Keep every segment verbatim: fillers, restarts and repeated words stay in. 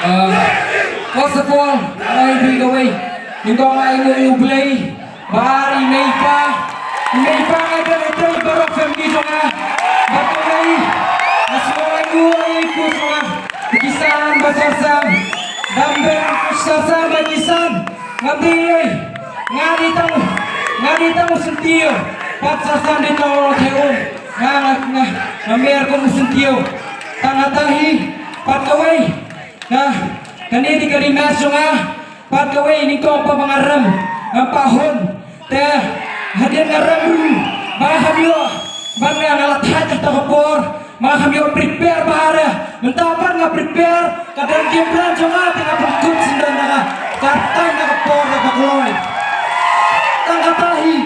Uh, first of all, ngai bi kawei. Nyngkong ai ngu yu blei. Bar i mei pa. I mei pa ngai ka ngai tei barok family jong nga. Bar kawei. Asmo ai ngu ai ku jong nga. Kisan ba sasam. Dam ben sasam ba kisan. Ngam dei ei. Nga dei tang. Nga dei tang u syntiew. Pat sasam dei tang u theu. Nga nga nga. Nga mer kum u syntiew. Tang hata hi. Pat kawei. Nga. Kane dei ka rematch jong nga. Pat kawei nyngkong pa ba nga rem. Nga pa hun. Te hadien nga rem ruh ba ha ïoh ba nga nga la thait ïa ka por. Ba ha ïoh prepare ba ha re. Mynta pat nga prepare ka don game plan jong nga te nga pynkut sendang na ka. Ka tang na ka por na ka kloi. Tang kata hi.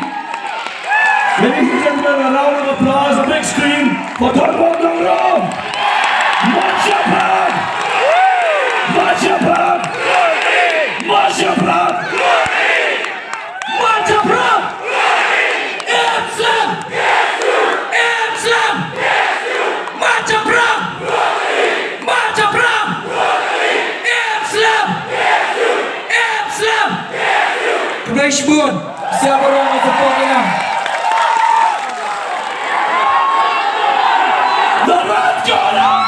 Ladies and gentlemen, a round of applause, a big scream for Thorwaldsson Nongrum. Marcha Pram! Marcha Pram! Marcha Pram! Marcha Pram! Em Slem! Em Slem! Marcha Pram! Marcha Pram! Em Slem! Em Slem! Khublei shibun. Siapa ruang untuk kau kena? Lawan kau lah.